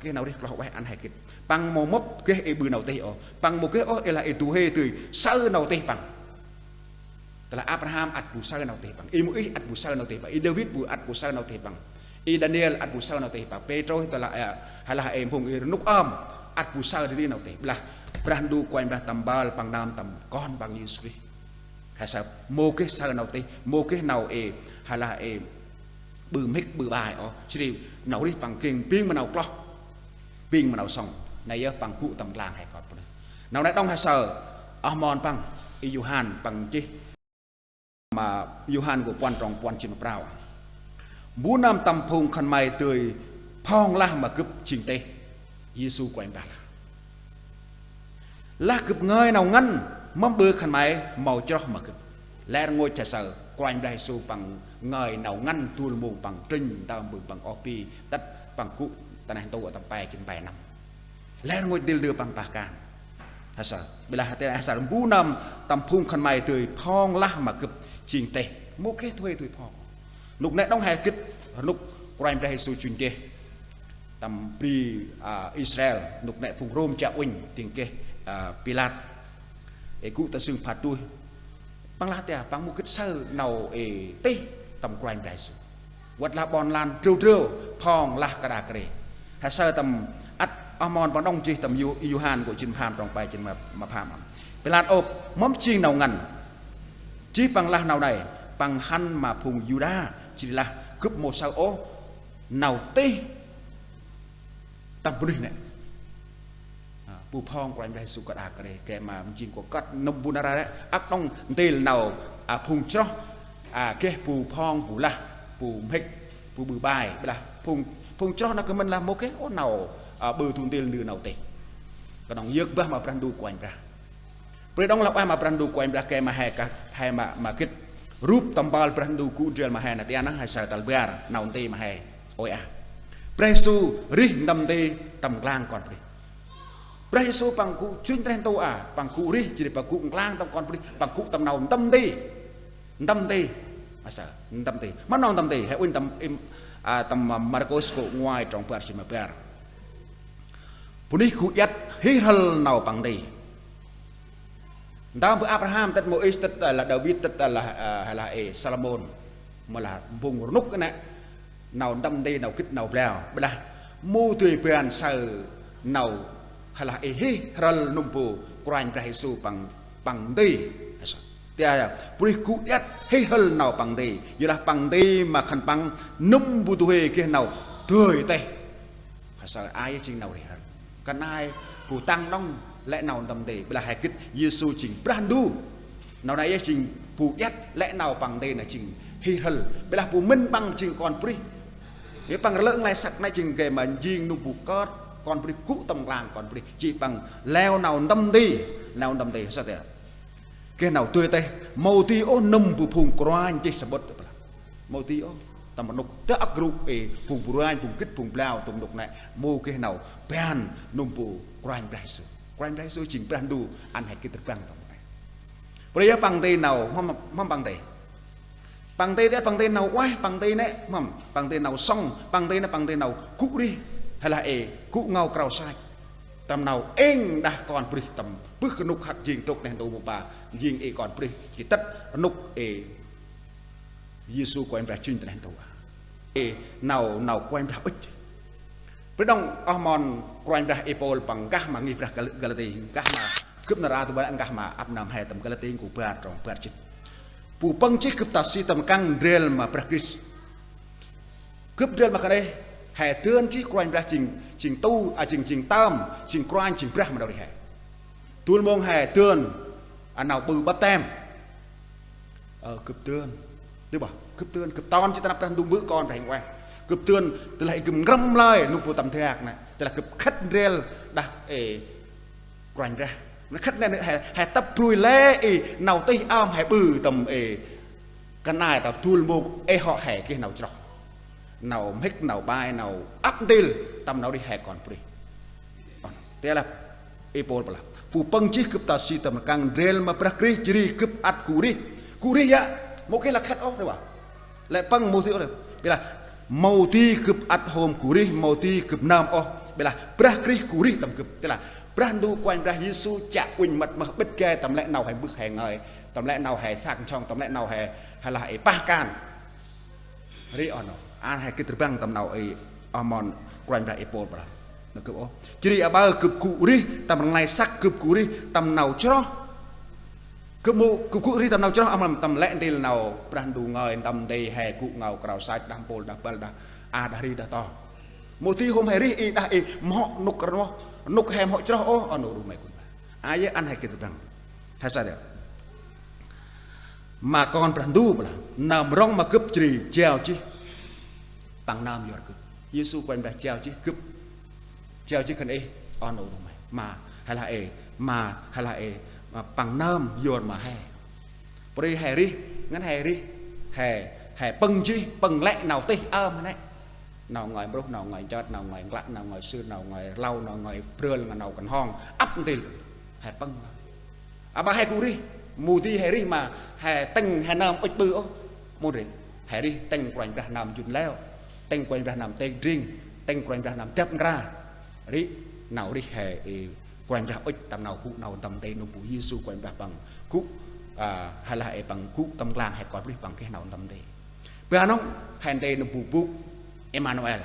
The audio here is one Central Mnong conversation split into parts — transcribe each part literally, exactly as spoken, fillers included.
Geh nau rêh kloh ueh ăn he gĭt. Păng mâu mâp geh ê ƀư nau tih ôh. Păng mâu geh ôh, ê lah ê du huê dơi saơ nau tih păng. Tơlah Abraham ăt bu saơ nau tih păng. Ê Môis ăt bu saơ nau tih păng. Ê Đavid bu ăt bu saơ nau tih păng. Ê Daniel ăt bu saơ nau tih păng. Pêtrôs tơlah, ê, hay lah ê phung ê rnôk ơm ăt bu saơ dadê nau tih. Ƀiălah Brah Ndu Kôranh Brah tâm mpơl păng nơm tâm Kon păng Yêsu Krist. He saơ mâu geh saơ nau tih, mâu geh nau ê, hay lah ê ƀư mhĭk ƀư ƀai ôh. Jêh ri nau rêh păng geh bêng ma nau kloh, bêng ma nau sŏng. Nây yơh păng gŭ tâm nklang he kon bunuyh. Nau nây đŏng he saơ oh mon păng, ê Yôhan păng nchih ma Yôhan nkô̆ puăn trong puăn jât ma prao. Mbu nơm tâm phung khân may dơi phŏng lah ma gâp jêng tih, Yêsu Kôranh Brah lah. Lah gâp ngơi nau ngăn, mâm ƀư khân may mâu chroh ma gâp. Lĕ rngôch he saơ Kôranh Brah Yêsu păng ngơi nau ngăn dôl mông păng trŭnh ntơm ƀư păng oh bi tât păng gŭ ta neh ntu tâm pe jât pe năm. Lĕ rngôch dêl dơ păng pah kan. He saơ, ƀiălah he saơ mbu nơm tâm phung khân may dơi phŏng lah ma gâp jêng tih. Mâu geh du huê dơi phŏng. Nôk nĕ đŏng he gĭt rnôk Kôranh Brah Yêsu jŭr deh tâm bri, a, Israel, nôk nĕ phung Rôm chiă uănh, dâng geh, a, Pilat. Ê gŭ ta sưng phat tui. Păng lah tia, păng mâu gĭt saơ nau ê tih tâm Kôranh Brah Yêsu. Văt lah ƀon lan drơu drơu phŏng lah kađa kơt ri. He saơ tâm ăt oh mon păng đŏng jêh tâm Yô-, Yôhan nkô̆ jât pham trong pe jât ma, ma pham ăp. Pilat ôp, mâm jêng nau ngăn. Jêh păng lah nau nây, păng hăn ma phung Yuđa, jêh ri lah gâp mâu saơ ôh nau tih tâm bunuyh nây. A, bu phŏng Kôranh Brah Yêsu kơt a kơt ri, gay ma njêng kŏ kơt nâm bu nar aơ ăt đŏng ntil nau, a, phung chroh, a, geh bu phŏng, bu lah, bu mhĭk, bu ƀư ƀai, ƀiălah phung, phung chroh nau geh mĭn lah mâu geh ôh nau, a, ƀư du ntil nư nau tih. Knŏng yơk bah ma Brah Ndu Kôranh Brah. Pôri đŏng lah ueh ma Brah Ndu Kôranh Brah gay ma he kah, he ma, ma gĭt rup tâm mpơl Brah Ndu gŭ ndrel ma he nơh, tia nơh he saơ tal bar nau nti ma he. Ôi a. Brah Yêsu rêh ntăm nti tâm nklang kon bunuyh. Brah Yêsu păng gŭ jŭr ta neh ntu a, păng gŭ rêh, jêh ri păng gŭ nklang tâm kon bunuyh, păng gŭ tâm nau ntăm nti. Ntăm nti. He saơ, ntăm nti. Mâm nau ntăm nti, he uănh tâm, ê, a, tâm, a, Markôs nkô̆ nguay trong bar jât ma bar. Bunuyh gŭ iăt hih rhâl nau păng nti. Ntơm bơh Abraham, tât Môis, tât, ơ, lah Đavid, tât, ơ, lah, ơ, lah, ê, Salômôn. Mâu lah phung rnôk nây, nau ntăm nti, nau gĭt, nau blao. Ƀiălah mâu dơi ban saơ nau, lah, ê, hih rhâl nâm bu Kôranh Brah Yêsu păng, păng nti. Tia, bunuyh gŭ iăt hih rhâl nau păng nti. Yorlah păng nti ma khân păng nâm bu du huê geh nau dơi tih. He saơ, a, yơh jêng nau rêh rhâl. Kơt nây bu tăng đŏng lĕ nau ntăm nti, ƀiălah he gĭt Yêsu jêng Brah Ndu. Nau nây yơh jêng bu iăt lĕ nau păng nti nây jêng hih rhâl. Ƀiălah bu mĭn păng jêng kon bunuyh. Yơh păng rlơ̆ nglay săk nây jêng gay ma njêng nâm bu kơt kon bunuyh gŭ tâm nklang kon bunuyh. Jêh păng leo nau ntăm nti, nau ntăm nti, he saơ tia. Geh nau dơi tih, mâu di ôh nâm bu phung kruanh jêh samƀŭt ƀiălah. Mâu di ôh, tâm rnôk dah ăk rŭ ê, phung bu ranh, phung gĭt, phung blao, tâm rnôk nây, mâu geh nau ban nâm bu Kôranh Brah Yêsu. Kôranh Brah Yêsu jêng Brah Ndu ăn he gĭt rbăng tâm rnôk nây. Pôri yơh păng nti nau, mâm, mâm păng nti. Păng nti tia păng nti nau ueh, păng nti nây, mâm, păng nti nau sŏng, păng nti nây, păng nti nau gŭ rêh, hay lah ê, gŭ ngao krao sach. Tâm nau êng đah kon bunuyh tâm bơh rnôk hăk jêng trôk neh ntu mâu ba, jêng ê kon bunuyh, jêh tât rnôk ê Yêsu Kôranh Brah jŭr ta neh ntu a. Ê, nau, nau Kôranh Brah ŭch. Pôri đŏng oh mon Kôranh Brah, ê Pôl păng nkah ma ngih Brah Gal-, Galati, nkah ma gâp nar aơ, tơl bar nkah ma ăp nơm he tâm Galati nkô̆ bar trong bar jât. Bu pâng jêh gâp ta si tâm rkăng ndrel ma Brah Krist. Gâp ndrel ma khân ê, he dơn jêh Kôranh Brah jêng, jêng tu, a, jêng, jêng tơm, jêng Kôranh, jêng Brah ma nau rêh he. Dôl mông he dơn, a, nau ƀư baptem. Ơ, gâp dơn. Dơi bah, gâp dơn, gâp ton jêh ta năp Brah Ndu Mbơ̆ Kon Brah Huêng Ueh. Gâp dơn, tơlah gâp ngrăm lơi, nôk bu tâm dak nây. Tơlah gâp khât ndrel đah, ê, Kôranh Brah. Nây khât nây, he, he tâp brui lĕ, ê, nau tih ơm he ƀư tâm, ê, kơt nây ta dôl mông, ê, hŏ he geh nau chroh. Nau mhĭk, nau ƀai, nau ăp ntil, tâm nau rêh he kon bunuyh. Tia lah, ê Pôl păng lah. Bu pâng jêh gâp ta si tâm rkăng ndrel ma Brah Krist jêh ri gâp ăt gŭ rêh. Gŭ rêh yơh, mâu geh lah khât ôh, dơi bah. Lĕ pâng mâu di ôh, dơi. Ƀiălah, Mâu di gâp ăt hôm gŭ rêh, mâu di gâp nơm ôh. Ƀiălah Brah Krist gŭ rêh tâm gâp. Tơlah Brah Ndu Kôranh Brah Yêsu chiă uănh măt mơh ƀĭt gai tâm lĕ nau he mbơh he ngơi, tâm lĕ nau he sak nsong, tâm lĕ nau he, he lah ê pah kan. Ri oh nô, ăn he gĭt rbăng tâm nau ê oh mon Kôranh Brah ê Pôl blah. Nơ gâp ôh. Jêh ri aƀaơ gâp gŭ rêh tâm rnglay săk, gâp gŭ rêh tâm nau chroh. Gâp mâu, gâp gŭ rêh tâm nau chroh, a mlâm tâm lĕ ntil nau Brah Ndu ngơi ntăm nti he gŭ ngao krao sach đah mpôl đah băl đah a đah ri đah to. Mâu di hôm he rêh i đah i mhŏ nôk rnoh, nôk he mhŏ chroh ôh, oh nô ruh may kun. A yơ ăn he gĭt rbăng. He sa dơ. Ma Kon Brah Ndu blah, nơm rŏng ma gâp jêh ri jao jêh Păng nơm yor gâp. Yêsu Kôranh Brah jao jêh gâp. Jao jêh khân ê, oh nô ruh may. Ma he lah ê, ma he lah ê, ma Păng nơm yor ma he. Pô ri he rêh, ngăn he rêh, he, he pâng jêh, pâng lĕ nau tih ơm he nĕ. Nau ngơi mbruh, nau ngơi nchơt, nau ngơi nklă, nau ngơi sưr, nau ngơi rlau, nau ngơi brơl, nau knhong, ăp ntil. He pâng. Aƀaơ he gŭ rêh, mâu di he rêh ma he tĭng he nơm ŭch ƀư ôh. Mâu rêh, he rêh tĭng Kôranh Brah nơm njŭn leo, tĭng Kôranh Brah nơm têk ndring, tĭng Kôranh Brah nơm dăp nkra. Ri, nau rêh he, ê, Kôranh Brah ŭch tâm nau gŭ nau ntăm nti nơm bu Yêsu Kôranh Brah Păng gŭ, a, he lah ê Păng gŭ tâm nklang he kon brih Păng geh nau ntăm nti. Bơh nŏng, he nti nơm bu bôk Êmanuel.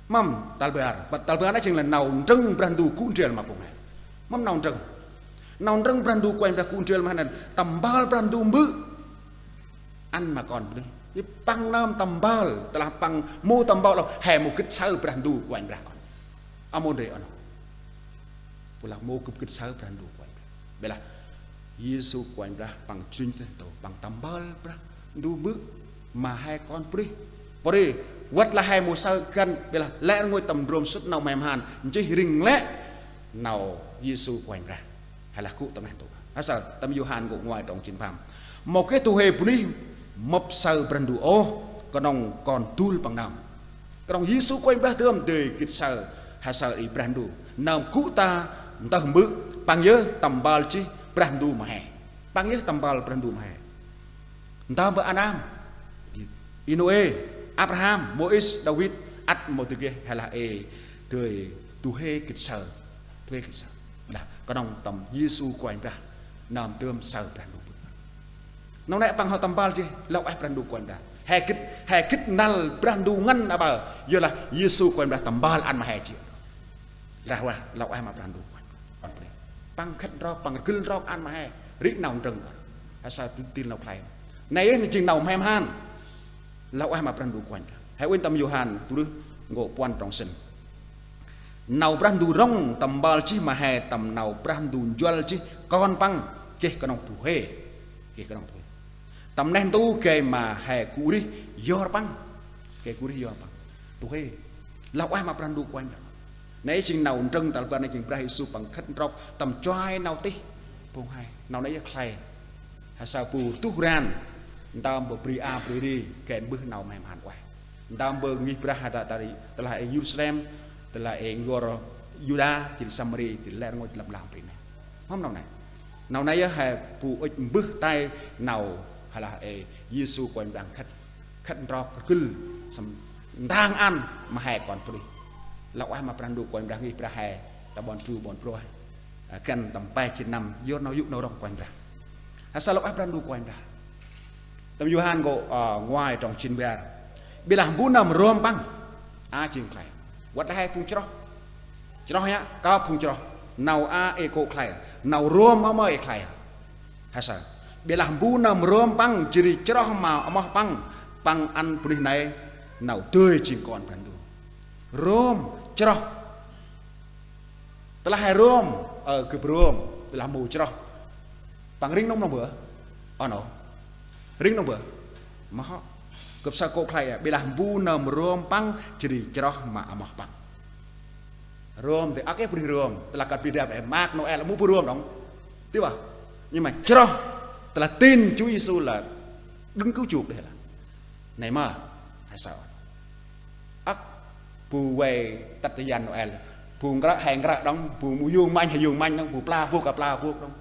Mâm tal bar, tal bar nây jêng lah nau ndrơng Brah Ndu gŭ ndrel ma phung he. Mâm nau ndrơng. Nau ndrơng Brah Ndu Kôranh Brah gŭ ndrel ma he nây, tâm mpơl Brah Ndu mbơ̆ ăn ma kon bunuyh. Ri Păng nơm tâm mpơl, tơlah Păng mâu tâm mpơl ôh, he mâu gĭt saơ Brah Ndu Kôranh Brah ôh. A mâu ndri ôh nô. Pô lah mâu gâp gĭt saơ Brah Ndu Kôranh Brah. Ƀiălah Yêsu Kôranh Brah Păng jŭr neh ntu, Păng tâm mpơl Brah Ndu mbơ̆ ma he kon bunuyh. Pô ri, văt lah he mâu saơ găn, ƀiălah lĕ rngôch tâm ndrom sŭt nau mhe mhan, nchih ring lĕ nau Yêsu Kôranh Brah. He lah gŭ tâm neh ntu. He saơ tâm Yôhan nkô̆ ngoai trong jê̆t pham. Mâu geh du huê bunuyh mâp saơ Brah Ndu ôh, knŏng Kon dul Păng nơm. Knŏng Yêsu Kôranh Brah dơm dơi gĭt saơ, he saơ i Brah Ndu. Nơm gŭ ta ntơh mbơ̆, Păng yơh tâm mpơl jêh Brah Ndu ma he. Păng yơh tâm mpơl Brah Ndu ma he. Ntơm bơ̆ Ađam, i Nôê, Abraham, Môis, Đavid, ăt mâu dơi geh he lah ê dơi du huê gĭt saơ. Du huê gĭt saơ. Lah, knŏng tâm Yêsu Kôranh Brah, nơm dơm saơ Brah Ndu. Nau nây Păng hŏ tâm mpơl jêh, lah ueh Brah Ndu Kôranh Brah. He gĭt, he gĭt năl Brah Ndu ngăn aƀaơ, yor lah Yêsu Kôranh Brah tâm mpơl ăn ma he jêh. Lah ueh, lah ueh ma Brah Ndu Kôranh Brah. Păng khât ntrok, Păng rgâl ntrok ăn ma he. Ri nau ndrơng. He saơ ntil nau khlay. Nây yơh jêng nau mhe mhan. Lah ueh ma Brah Ndu Kôranh Brah. He uănh tâm Yôhan, du rưh nkô̆ puăn trong sĭn. Nau Brah Ndu rŏng tâm mpơl jêh ma he tâm nau Brah Ndu njuăl jêh Kon Păng geh knŏng du huê. Geh knŏng du huê. Tâm neh ntu gay ma he gŭ rêh yor Păng. Gay gŭ rêh yor Păng. Du huê. Lah ueh ma Brah Ndu Kôranh Brah. Nây jêng nau ndrơng tal bar nây jêng Brah Yêsu Păng khât ntrok tâm chuai nau tih phung he. Nau nây yơh khlay. He saơ bu tuh ran. Ntơm bơh bri a bri ri gay mbơh nau mhe mhan ueh. Ntơm bơh ngih Brah he ta, ta ri, tơlah ê Yêrusalem, tơlah ê n'gor Yuđa, jêh ri Samari, jêh ri lĕ rngôch lăp lam bri nây. Mâm nau nây. Nau nây yơh he bu ŭch mbơh tay nau he lah ê Yêsu Kôranh Brah khât, khât ntrok rgâl săm ndang ăn ma he kon bunuyh. Lah ueh ma Brah Ndu Kôranh Brah ngih Brah he ta ƀon tru ƀon broh. A, găn tâm pe jê̆t năm yor nau yô̆ nau rŏng Kôranh Brah. He saơ lah ueh Brah Ndu Kôranh Brah. Tâm Yôhan nkô̆, a, ngoai trong jê̆t bar. Ƀiălah mbu nơm rom Păng. A jêng khlay. Văt lah he phung chroh. Chroh yơh, kơp phung chroh. Nau a ê kô̆ khlay. Nau rom a mơ ê khlay. He saơ. Ƀiălah mbu nơm rom Păng jêh ri chroh ma amoh Păng. Păng ăn bunuyh nây nau dơi jêng kon Brah Ndu. Rom, chroh. Tơlah he rom, ơ, gâp rom, tơlah mâu chroh. Păng rĭng nâm nâm bơh? Ơ nô. Rĭng nâm bơh? Mâu hŏ. Gâp saơ kô̆ khlay a, ƀiălah mbu nơm rom Păng, jêh ri chroh ma amoh Păng. Rom, dê ăk ê bunuyh rom, tơlah kơt bri đăp ê Mark Noel, mâu bu rom đŏng. Dê bah, nhưng mà chroh, tơlah tin Chúa Giêsu là Đấng Cứu Chuộc đê lah. Nây mơ, he saơ. Ăk, bu vay tât ta yan Noel. Bu ngră he ngră đŏng, bu mâu yông mănh he yông mănh đŏng, bu pla bôk he pla bôk đŏng.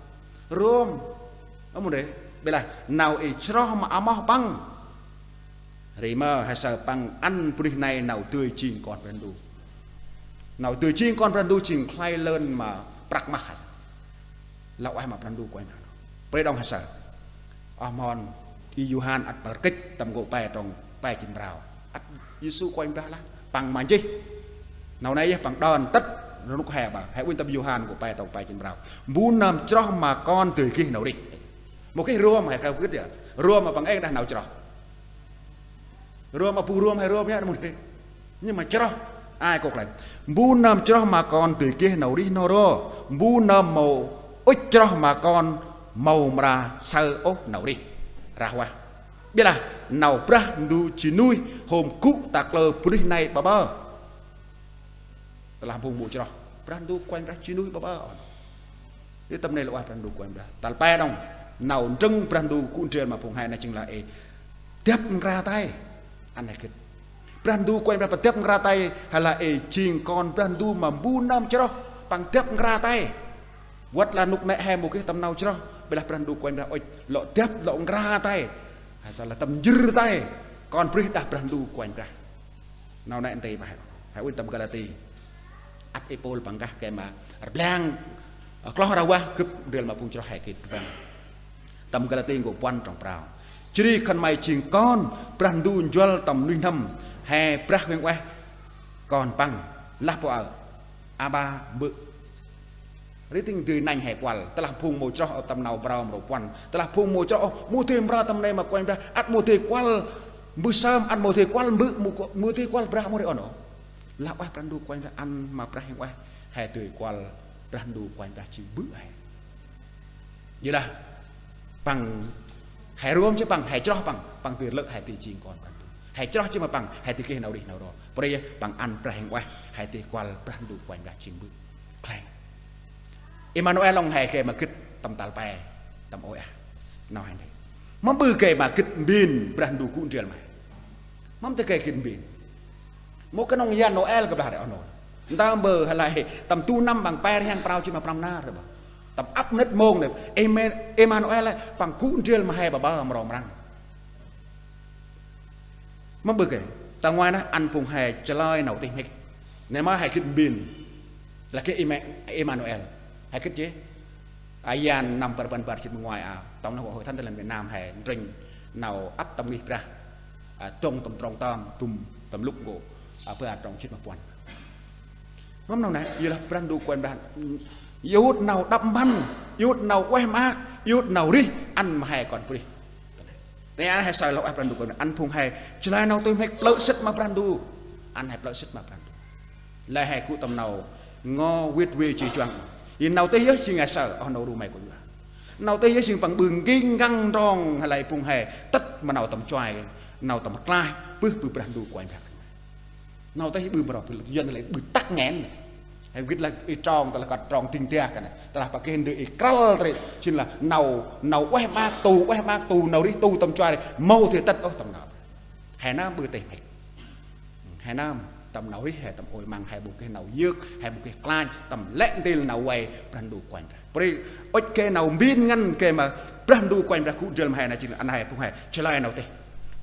Rom. Ơ mâu rê, ƀiălah nau i chroh ma amoh Păng. Ri mơ he saơ păng ăn bunuyh nây nau dơi jêng kon Brah Ndu. Nau dơi jêng kon Brah Ndu jêng khlay lơn ma prăk mah he saơ. Lah ueh ma Brah Ndu Kôranh Brah. Prê đŏng he saơ. Oh mon, i Yôhan ăt păng rkêch tâm nkô̆ pe trong pe jê̆t prao. Ăt Yêsu Kôranh Brah lah păng ma nchih. Nau nây yơh păng đon tât rnôk he ba. He uănh tâm Yôhan nkô̆ pe trong pe jê̆t prao. Mbu nơm chroh ma kon dơi geh nau rêh. Mâu geh rom he kơt yơh. Rom ma păng êng đah nau chroh. Rom ma bu rom he rom yơh mâu rêh. Nhưng ma chroh. Ai kŏ khlay. Mbu nơm chroh ma kon dơi geh nau rêh n'ho ro. Mbu nơm mâu ŭch chroh ma kon mâu mra saơ ôh nau rêh. Rah vah. Biălah nau Brah Ndu ji nuih hôm gŭ ta kalơ bunuyh nây ƀa ƀơ. Tơlah phung mâu chroh, Brah Ndu Kôranh Brah ji nuih ƀa ƀơ. Ri tâm nây lah ueh Brah Ndu Kôranh Brah. Tal pe đŏng, nau ndrơng Brah Ndu gŭ ndrel ma phung he nây jêng lah ê dăp nkra tay. Ăn he gĭt. Brah Ndu Kôranh Brah păng dăp nkra tay, he lah ê jêng kon Brah Ndu ma mbu nơm chroh, păng dăp nkra tay. Văt lah nôk nĕ he mâu geh tâm nau chroh, biălah Brah Ndu Kôranh Brah ŭch lŏ dăp lŏ nkra tay. He saơ lah tâm njĭr tay, kon brih đah Brah Ndu Kôranh Brah. Nau nĕ nti bah. He uănh tâm Galati. Ăt i Pôl păng kah gay ma rblang, ơ, kloh rah vah gâp ndrel ma phung chroh he gĭt rblang. Tâm Galati nkô̆ puăn trong prao. Jêh ri khân may jêng kon Brah Ndu njuăl tâm nuih n'hâm, he Brah Huêng Ueh kon păng. Lah pô aơ. Aba Mbơ̆. Ri tĭng dơi nănh he kuăl, tơlah phung mâu chroh ôh tâm nau mprơ mrô puăn. Tơlah phung mâu chroh ôh, mâu dơi mprơ tâm nây ma Kôranh Brah, ăt mâu dơi kuăl mbơh sơm, ăt mâu dơi kuăl Mbơ̆, mâu, mâu dơi kuăl Brah mâu rêh ôh nô. Lah ueh Brah Ndu Kôranh Brah ăn ma Brah Huêng Ueh, he dơi kuăl Brah Ndu Kôranh Brah jêng Mbơ̆ he. Yorlah păng he rom jêh păng, he chroh păng, păng dơi lơ̆ he dơi jêng kon Brah Ndu. He chroh jêh ma păng, he dơi geh nau rêh nau ro. Prê păng ăn Brah Huêng Ueh, he dơi kuăl Brah Ndu Kôranh Brah jêng Mbơ̆. Khlay. Êmanuel đŏng he gay ma gĭt tâm tal pe, tâm ôi ah. Nau he nây. Mâm ƀư gay ma gĭt mbên Brah Ndu gŭ ndrel ma he. Mâm tơ gay gĭt mbên. Mâu knŏng Êmanuel gâp lah rê oh nô. Ntơm bơ he lah tâm du năm păng pe rhiăng prao jê̆t ma prăm nar rê ƀă. Tâm ăp mnĭt mông nê, Êma-, Êmanuel păng gŭ ndrel ma he ƀa ƀơ mrô mrăng. Mâm ƀư gay, ta ngoai nơh ăn phung he chalơi nau tih mhĭk. Nê ma he gĭt mbên. Lah gĭt Êma-, Êmanuel. He gĭt jêh. A yan năm bar rbăn bar jê̆t ma ngoai a, tông nơh Hội Thánh Tin Lành Việt Nam he ndrănh nau ăp tâm ngih Brah. A, dŏng tâm trong tơm, dŭm tâm Luk nkô̆, a, bar trong jê̆t ma puăn. Mâm nau nê, yorlah Brah Ndu Kôranh Brah, yut nau đăp mpăn, yut nau ueh maak, yut nau rêh, ăn ma he kon brih. Nê ăn he saơ lah ueh Brah Ndu Kôranh Brah, ăn phung he chalơi nau tih mhĭk plơ̆ sĭt ma Brah Ndu. Ăn he plơ̆ sĭt ma Brah Ndu. Lah he gŭ tâm nau ngo vĭt vê ji chuăng. Ê nau tih yơh jêng he saơ, oh nô ru may kônh wa. Nau tih yơh jêng păng ƀư nging ngăng trong he lah phung he tât ma nau tâm chuai, nau tâm rklaih, bơh ƀư Brah Ndu Kôranh Brah. Nau tih ƀư mrô ƀư lŭt, yuăn lah ƀư tắc nghẽn nê. He gĭt lah i trong, tơlah kơt trong tĭng tiah kơt nê. Tơlah pă geh ndơ i krăl rê, jêng lah nau, nau ueh maak tu, ueh maak tu, nau rêh tu tâm chuai rê, mâu dơi tât ôh tâm nau. He nơm ƀư tih mhĭk. He nơm tâm nau rêh, he tâm ôi măng, he mâu geh nau yơk, he mâu geh klach, tâm lĕ ntil nau vay Brah Ndu Kôranh Brah. Prê ŭch geh nau mbên ngăn geh ma Brah Ndu Kôranh Brah gŭ ndrel ma he nê jêng lah ăn he phung he chalơi nau tih.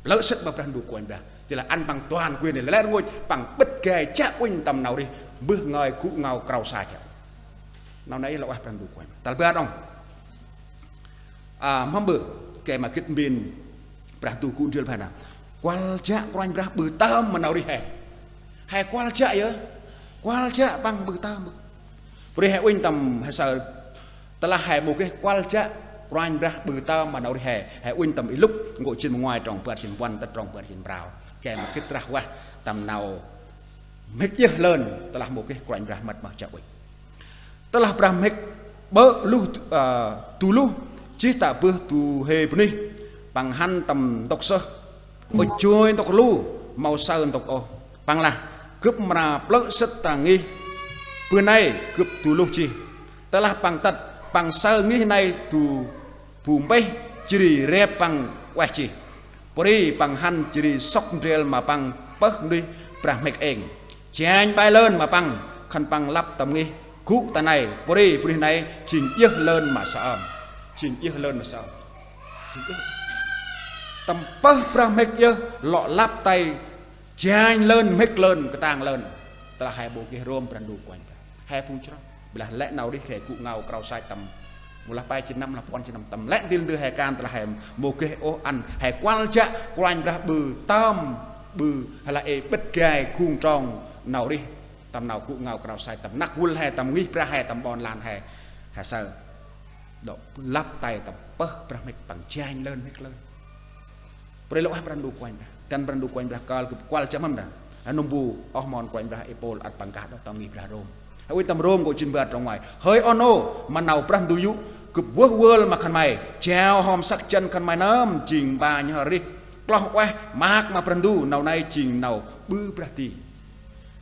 Plơ̆ sĭt ma Brah Ndu Kôranh Brah. Jêh lah ăn păng toàn quyền nê lĕ rngôch păng ƀĭt geh chiă uănh tâm nau rêh. Mbơh ngơi gŭ ngao krao sa chiă. Nau nê lah ueh Brah Ndu Kôranh Brah. Tal bar đŏng. A, mâm ƀư gay ma gĭt mbên Brah Ndu gŭ ndrel ma he nê. Kuăl jă Kôranh Brah ƀư tơm ma nau rêh he. He kuăl jă yơh. Kuăl jă păng ƀư tơm. Prê he uănh tâm he saơ Tơlah he mâu geh kuăl jă Kôranh Brah ƀư tơm ma nau rêh he, he uănh tâm i Luk, nkô̆ jê̆t ma ngoai trong bar jê̆t puăn tât trong bar jê̆t prao. Gay ma gĭt rah vah tâm nau mhĭk yơh lơn, tơlah mâu geh Kôranh Brah mât ma jă uănh. Tơlah Brah mhĭk ƀơ̆ luh, ơ, du luh, jêh tă bơh du huê bunuyh, păng hăn tâm ntŭk sơh. Ŭch joi ntŭk lu, mâu saơ ntŭk ôh. Păng lah, gâp mra plơ̆ sĭt ta ngih, bơh nây gâp du luh jêh. Tơlah păng tât, păng saơ ngih nây du bu mpêh, jêh ri rep păng ueh jêh. Pô ri păng hăn jêh ri sŏk ndrel ma păng pơh nuyh brah mhĭk êng. Janh ƀai lơn ma păng, khân păng lăp tâm ngih gŭ ta nây, pô ri bunuyh nây jêng djơh lơn ma saơm. Jêng djơh lơn ma saơm. Jêng djơh. Tâm pơh brah mhĭk yơh lŏ lăp tay janh lơn, mhĭk lơn, ktang lơn. Tơlah he mâu geh rom Brah Ndu Kôranh Brah, he phung chroh. Bi lah lĕ nau rêh he gŭ ngao krao sach tâm, mâu lah pe jât năm, lah puăn jât năm, tâm lĕ ntil ndơ he kan, tơlah he mâu geh ôh ăn he kuăl jă Kôranh Brah ƀư tơm, ƀư, hay là ê bĭt gai gung trong nau rêh, tâm nau gŭ ngao krao sach, tâm năk vâl he, tâm ngih brah he, tâm ƀon lan he, he saơ đŏ lăp tay tâm pơh brah mhĭk păng janh lơn, mhĭk lơn. Pô ri lŏ ueh Brah Ndu Kôranh Brah, dăn Brah Ndu Kôranh Brah kơl gâp kuăl jă mâm đă. Nơm bu oh mon Kôranh Brah, ê Pôl ăt păng kah đŏ tâm ngih brah Rôm. Hơi uănh tâm Rôm kô̆ jât bar trong nguay: Hơi oh nô, ma nau Brah Ndu yô̆ gâp vơh vơl ma khân may, jao hom săk jăn khân may nơm jêng ba nhhơr rêh kloh ueh maak ma Brah Ndu, nau nây jêng nau ƀư brah di.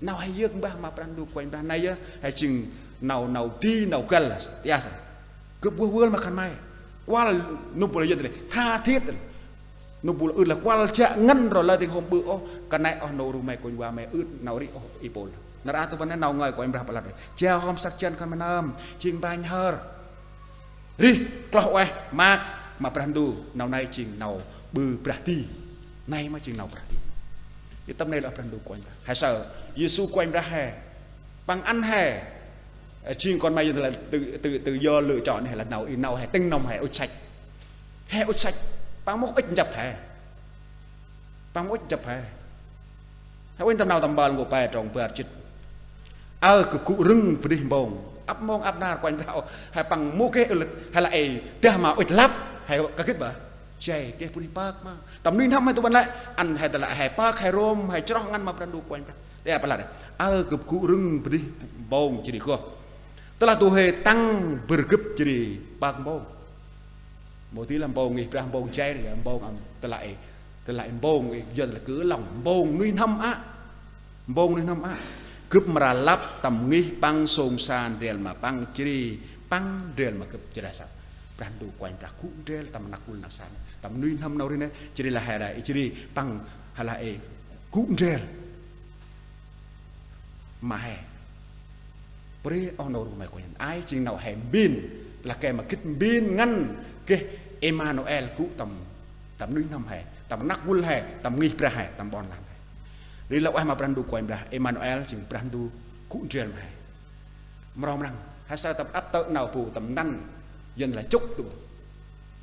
Nau he yơk mbah ma Brah Ndu Kôranh Brah nây yơh, he jêng nau, nau di, nau găl, tia sa. Gâp vơh vơl ma khân may. Kuăl nơm bu lah yơh tơ lĕ, tha thiêt tơ lĕ. Nơm bu lah ưt lah kuăl jă ngăn ro lơ tĭng hôm ƀư ôh, kơt nây oh nô ruh may kônh va may ưt nau rêh ôh, ê Pôl. Nar aơ tơ bân nây nau ngơi Kôranh Brah pơlăt: Jao hom săk jăn khân may nơm jêng ba nhhơr rêh kloh ueh maak ma Brah Ndu, nau nây jêng nau ƀư brah di. Nây ma jêng nau brah di. Ê, tâm nây lah Brah Ndu Kôranh Brah. He saơ Yêsu Kôranh Brah he, păng ăn he, ơ, jêng kon may yơn lah tự, tự, tự do lựa chọn he, lah nau, ê, nau he tĭng nâm he ŭch săch. He ŭch săch. Păng mâu ŭch njăp he. Păng mâu ŭch njăp he. Hơi uănh tâm Nau Tâm Mpơl kô̆ pe trong bar jât: Aơ gâp gŭ râng bơh dih mpông. Ăp mông ăp nar Kôranh Brah, he păng mâu geh ưl, he lah ê dah ma ŭch lăp, he kah gĭt bah. Jay geh bơh dih pơk ma. Tâm nuih n'hâm he tơ bân lĕ, ăn he tơlah he pơk, he rom, he chroh ngăn ma Brah Ndu Kôranh Brah. Ê, pơlăt: Aơ gâp gŭ râng bơh dih mpông jêh ri goh. Tơlah du huê tăng bâr gâp jêh ri pơk mpông. Mâu di lah mpông ngih brah, mpông jay lah mpông ăn, tơlah ê, tơlah ê mpông ê, yơn lah kơ lòng, mpông nuih n'hâm a. Mpông nuih n'hâm a. Gâp mra lăp tâm ngih păng, sông sa ndrel ma păng jêh ri păng ndrel ma gâp, jêh ri saơ Brah Ndu Kôranh Brah gŭ ndrel tâm năk vâl năk san, tâm nuih n'hâm nau rêh nây, jêh ri lah he lah ê, jêh ri păng he lah ê gŭ ndrel ma he. Pô ri oh nô ruh may kônh, ay jêng nau he mbên, lah geh ma gĭt mbên ngăn geh Êmanuel gŭ tâm, tâm nuih n'hâm he, tâm năk vâl he, tâm ngih brah he, tâm ƀon lan he. Ri lah ueh ma Brah Ndu Kôranh Brah, Êmanuel jêng Brah Ndu gŭ ndrel ma he. Mrâo mrăng, he saơ tâm ăp tơ̆ nau bu tâm năn, yơn lah chŭk tơ bu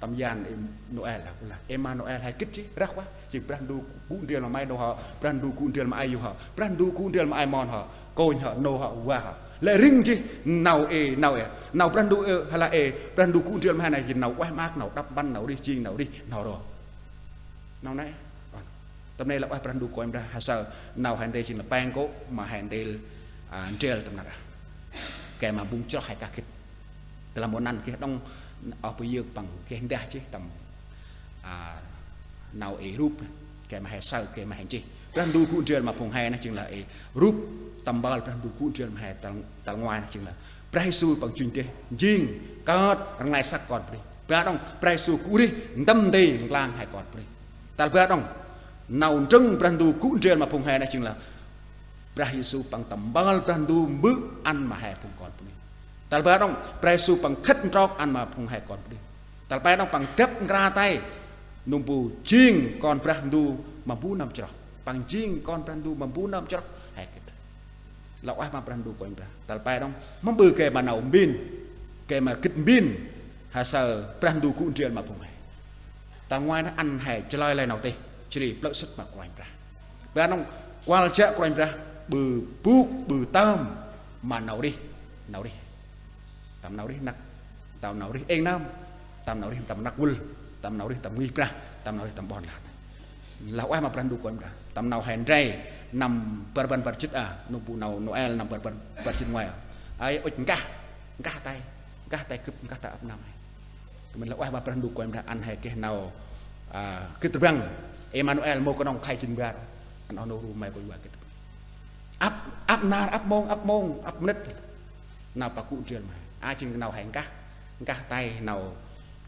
tâm yan Ê-, Nôel lah, lah Êmanuel he gĭt jêh, rah ueh, jêng Brah Ndu gŭ ndrel ma may nô hŏ, Brah Ndu gŭ ndrel ma ay yô̆ hŏ, Brah Ndu gŭ ndrel ma ay mon hŏ, kônh hŏ, nô hŏ, va hŏ. Lĕ rĭng jêh nau ê, nau ê, nau Brah Ndu ê, hay lah ê, Brah Ndu gŭ ndrel ma he nây jêng nau ueh maak, nau đăp mpăn, nau rêh jêng, nau rêh, nau ro. Nau nây, tâm nây lah ueh Brah Ndu Kôranh Brah, he saơ nau he ndrel jêng lah peng kô̆ ma he ndrel, a, ndrel tâm nar aơ. Geh ma phung chroh he kah gĭt. Tơlah mâu năn geh đŏng, oh bu yơk păng geh ndah jêh tâm, a, nau ê rup, geh ma he saơ, geh ma he nchih. Brah Ndu gŭ ndrel ma phung he nây jêng lah ê rup tâm mpơl Brah Ndu gŭ ndrel ma he tal, tal ngoai nây jêng lah Brah Yêsu păng jŭr deh, jêng kơt rnglay săk kon bunuyh. Bar đŏng Brah Yêsu gŭ rêh ntĭm nti nklang he kon bunuyh. Tal bar đŏng nau ndrơng Brah Ndu gŭ ndrel ma phung he nây jêng lah Brah Yêsu păng tâm mpơl Brah Ndu mbơ̆ ăn ma he phung kon bunuyh. Tal bar đŏng Brah Yêsu păng khât ntrok ăn ma phung he kon bunuyh. Tal pe đŏng păng dăp nkra tay nơm bu jêng kon Brah Ndu ma mbu nơm chroh. Păng jêng kon Brah Ndu ma mbu nơm chroh. He gĭt. Lah ueh ma Brah Ndu Kôranh Brah. Tal pe đŏng mâm ƀư gay ma nau mbên, gay ma gĭt mbên, he saơ Brah Ndu gŭ ndrel ma phung he. Tal ngoai nây ăn he chlơi lơi nau tih, jêh ri plơ̆ sât ma Kôranh Brah. Bar đŏng kuăl jă Kôranh Brah ƀư bôk, ƀư tơm ma nau rêh, nau rêh. Tâm nau rêh năk, tâm nau rêh êng nơm, tâm nau rêh tâm năk vâl, tâm nau rêh tâm ngih brah, tâm nau rêh tâm ƀon lan. Lah ueh ma Brah Ndu Kôranh Brah. Tâm nau he ndrel năm bar rbăn bar jât a, nơm bu nau Nôel năm bar rbăn bar jât ngoai a. Ay ŭch nkah, nkah tay, nkah tay gâp, nkah tay ăp năm he. Kơt mĭn lah ueh ma Brah Ndu Kôranh Brah ăn he geh nau, a, gĭt rbăng. Êmanuel mâu knŏng khay jât bar. Ăn oh nô ruh may kônh va gĭt. Ăp, ăp nar, ăp mông, ăp mông, ăp mnĭt. Nau păng gŭ ndrel ma he. A jêng nau he nkah, nkah tay nau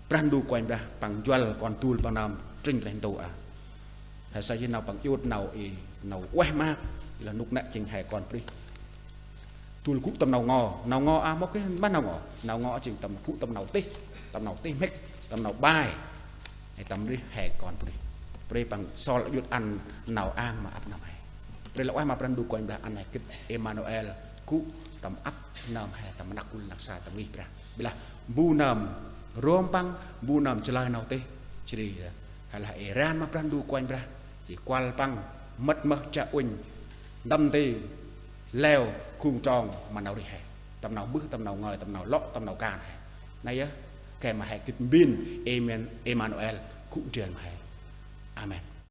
Brah Ndu Kôranh Brah păng njuăl kon dul păng nơm trŭnh rêh ntu a. He saơ jêh nau păng iôt nau ê, nau ueh maak, lah nôk nây jêng he kon bunuyh. Dôl gŭ tâm nau ngo, nau ngo a mâu geh ma nau ngo, nau ngo jêng tâm gŭ tâm nau tih, tâm nau tih mhĭk, tâm nau ƀai. He tâm rêh he kon bunuyh. Brei păng sol djôt ăn nau ang ma ăp nơm he. Brei lah ueh ma Brah Ndu Kôranh Brah ăn he gĭt Êmanuel, gŭ tâm ăp nơm he, tâm rnăk vâl rnăk sa, tâm ngih Brah. Ƀiălah bu nơm rom păng, bu nơm chalơi nau tih, jêh ri he lah êran ma Brah Ndu Kôranh Brah, jêh kuăl păng mât mơh chiă uănh, ntĭm nti leo gung trong ma nau rêh he, tâm nau mbơh, tâm nau ngơi, tâm nau lŏ, tâm nau kan he. Nây yơh, gay ma he gĭt mbên Êman-, Êmanuel gŭ ndrel ma he. Amen.